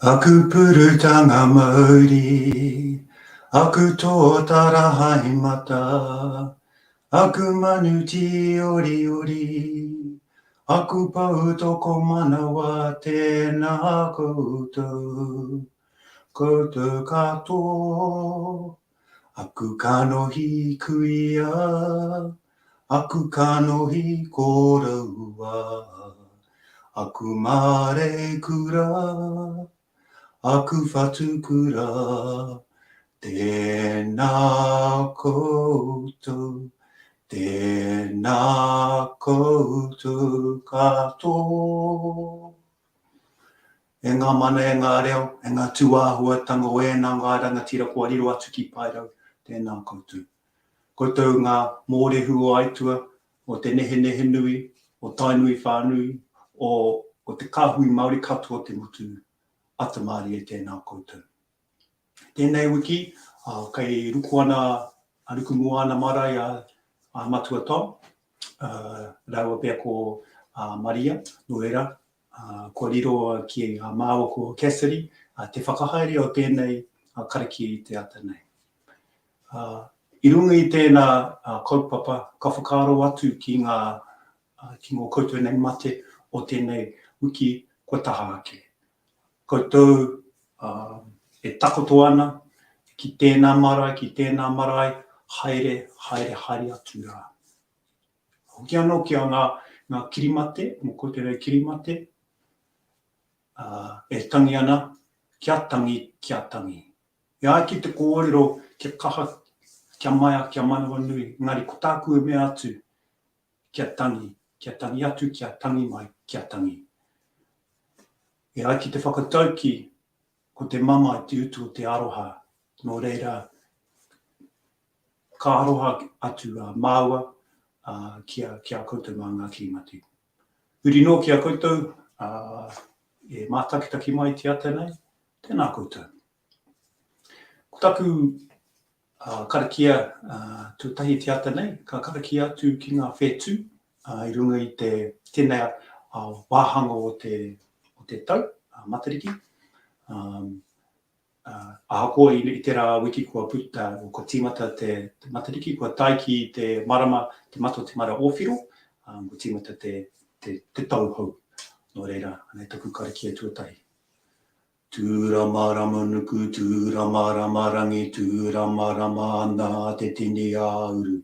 Aku purutanga mauri, aku tōtara haemata, aku manu tīoriori, aku pou tokomanawa tēnā koutou, koutou katoa. Aku kanohi kuia, aku kanohi koroua, aku māreikura, aku whatukura, tēnā koutou, tēnā koutou katoa. E ngā mana, e ngā reo, e ngā tūāhuatanga o ēnā ngā rangatira kua riro atu ki Paerau, tēnā koutou. Koutou ngā mōrehu o Aitua, o Te Nehenehenui, o Tainui whānui, o, o te kāhui Māori katoa o te motu, ata mārie tēnā koutou. Tēnei wiki, ā, kei ruku ana, a ruku mua ana marae a, a Matua Tom, ā, rāua pea ko a Maria, nō reira, kua riro ki a māua ko Cassidy te whakahaere o tēnei karakia i te ata nei. I runga i tēnā kaupapa, ka whakaaro atu ki ngā, ki ngō koutou nei mate o tēnei wiki kua taha ake. Koutou e takoto ana ki tēnā marae, ki tēnā marae, haere, haere, haere atu rā. Hoki anō ki a ngā, ngā kirimate, mō koutou nei kirimate, ā, e tangi ana, kia tangi, kia tangi. E ai ki te kōrero, kia kaha, kia maea, kia manawanui, engari ko tāku e mea atu, kia tangi, kia tangi atu, kia tangi mai, kia tangi. E ai ki te whakatauki, ko te mamae te utu o te aroha, nō reira, Ka aroha atu a māua ki a, ki a koutou mā ngā kirimati. Huri noa ki a koutou e mātakitaki mai te ata nei, tēnā koutou. Ko taku karakia tuatahi te ata nei, ka karakia atu ki ngā whetū i runga i te tēnei wāhanga o te, o te tau, Matariki. Ahakoa i tērā wiki kua puta, kua tīmata te Matariki, kua tae ki te marama, te mata o te mara ōwhiro, kua tīmata te, te, te tau hou. Nō reira, anei taku karakia tuatahi. Tūrama rama nuku, tūrama rama rangi, tūrama rama ana te tini a uru.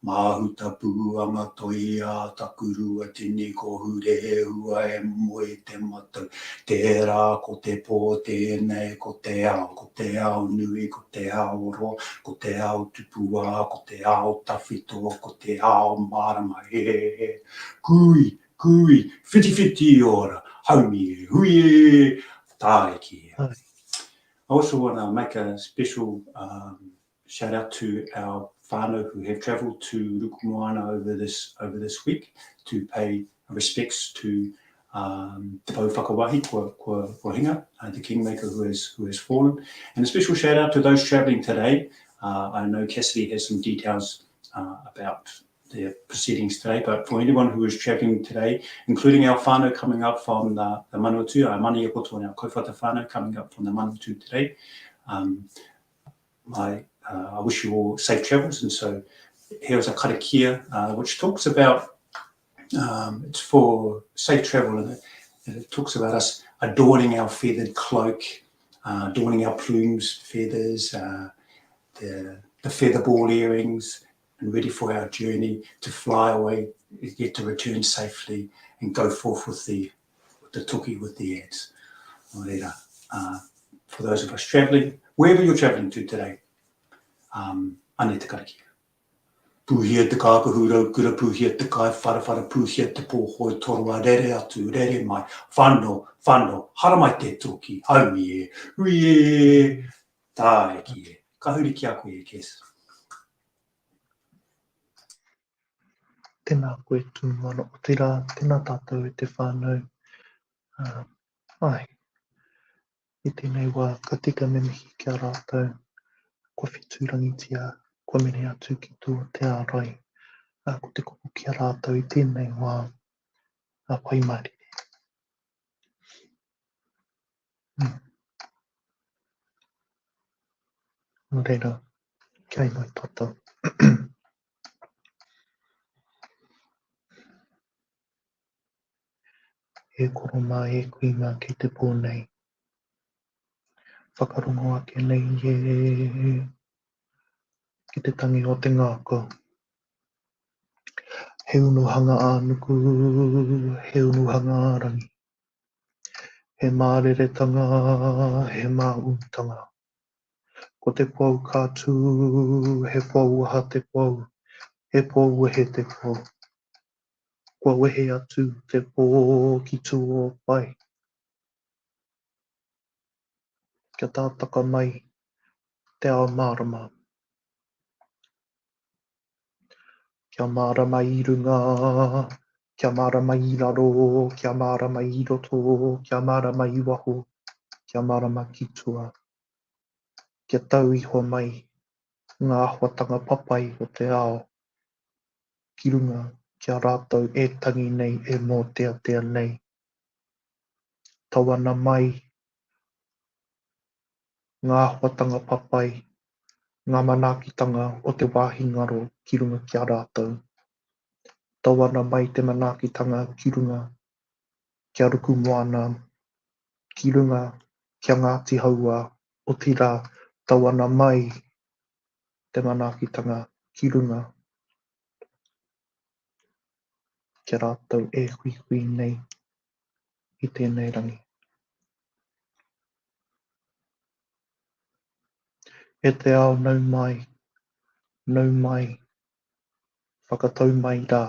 Māhuta pūanga toi a takurua tini ko Hurehua e moe te matau Tērā ko te pō tēnei ko te ao ko te ao nui ko te ao roa ko te ao tupuā ko te ao tawhito ko te ao mārama e e Kui kui whitiwhiti ora haumi e hui e Tāiki e I also wanna make a special um, Shout out to our whānau who have travelled to Rukumoana over this, over this week to pay respects to um, Te Pou Whakawahi, kua, kua, kua hinga, uh, the kingmaker who has, who has fallen. And a special shout out to those travelling today. Uh, I know Cassidy has some details uh, about the proceedings today, but for anyone who is travelling today, including our whānau coming up from the, the Manawatu, our Maniapoto and our Kauwhata whānau coming up from the Manawatu today, um, I, uh, I wish you all safe travels. And so here's a karakia, uh, which talks about, um, it's for safe travel and it, and it talks about us adorning our feathered cloak, uh, adorning our plumes, feathers, uh, the, the feather ball earrings, and ready for our journey to fly away, yet to return safely and go forth with the, with the toki, with the ants. Nō reira, uh, for those of us travelling, wherever you're travelling to today, um, anei te karakia. Pūhia te kākahu raukura, pūhia te kai wharawhara, pūhia te pōhoi toroa, rere atu, rere mai, whano, whano, haramai te toki, haumi e, hui e, tāiki e. Ka huri ki a koe e, Kes. Tēnā koe Tūmoana, otirā, tēnā tātou e te whānau. Uh, ai, i tēnei wā ka tika me mihi ki a rātou kua whetūrangitia, kua mene atu ki tō te ārai. Uh, ko te kupu ki a rātou i tēnei wā, a pai mārire. Mm. Nō reira, kia inoi tātou. E koro mā, e kui mā kei te pō nei. Whakarongo ake nei e ki te tangi o te ngākau. He unuhanga ā-nuku, he unuhanga ā-rangi. He māreretanga, he māūtanga. Ko te pou ka tū, he pou aha te pou, he pou wehe te pou. Kua wehe atu te pō ki tua o pae. Kia tātaka mai te ao mārama. Kia mārama i runga, kia mārama i raro, kia mārama i roto, kia mārama i waho, kia mārama ki tua. Kia tau iho mai ngā āhuatanga papai o te ao ki runga ki a rātou e tangi nei, e mōteatea nei. Tau ana mai ngā āhuatanga papai, ngā manaakitanga o te wāhi ngaro ki runga ki a rātou. Tau ana mai te manaakitanga ki runga ki a Rukumoana, ki runga ki a Ngāti Hauā, otirā, tau ana mai te manaakitanga ki runga ki a rātou e huihui nei i tēnei rangi. E te ao nau mai, nau mai, whakatau mai rā,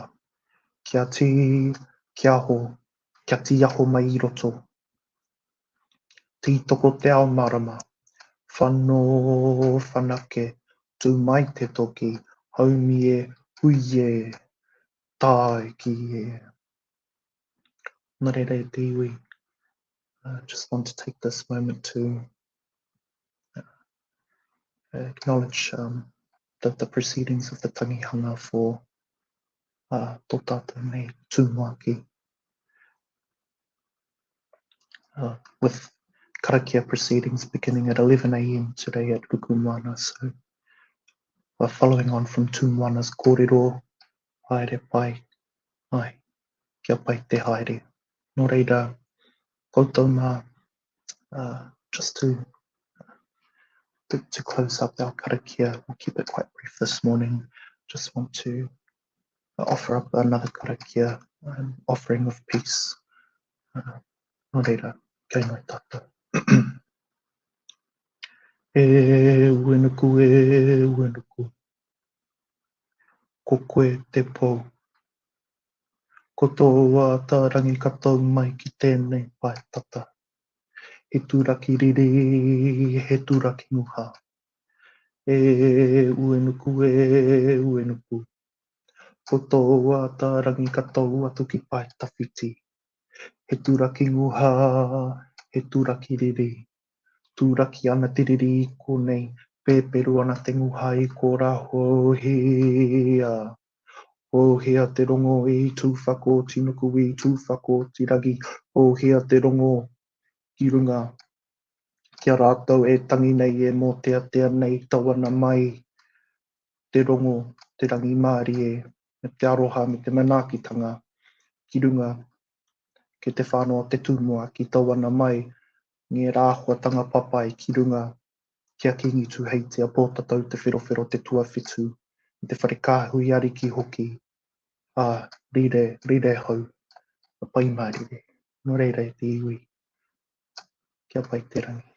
kia tī, kia ho, kia tīaho mai i roto. Tītoko te ao marama, whano whanake, tū mai te toki, haumi e, hui e, tāiki e. Nā reira e te iwi, uh, just want to take this moment to uh, acknowledge um, the, the proceedings of the tangihanga for uh, tō tātou nei tumuaki. Uh, with karakia proceedings beginning at 11am today at Rukumoana. So we're following on from Tumuana's kōrero, haere pai, ai, kia pai te haere. Nō reira, koutou mā, uh, just to, to, to close up our karakia, we'll keep it quite brief this morning. Just want to offer up another karakia, um, offering of peace. Uh, nō reira, kei noi tātou. e uenuku, e uenuku. Ko koe te pou. Ko tōu ātarangi ka tau mai ki tēnei pae tata. He turaki riri, he turaki nguha. E Uenuku, e Uenuku. Ko tōu ātarangi ka tau atu ki pae tawhiti. He turaki nguha, he turaki riri. Turaki ana te riri i konei, pēperu ana te nguha i korā, houhia. Houhia te rongo i Tūwhakoti nuku i Tūwhakoti rangi, houhia te rongo ki runga ki a rātou e tangi nei, e mōteatea nei, tau ana mai te rongo, te rangimārie, me te aroha, me te manaakitanga ki runga ki te whānau o te tumuaki, tau ana mai ngērā āhuatanga papai ki runga ki a Kīngi Tūheitia, Pōtatau Te Wherowhero Te Tuawhitu, me te whare kāhui ariki hoki, ā, rire, rire hou, a Pai Mārire. Nō reira e te iwi, kia pai te rangi.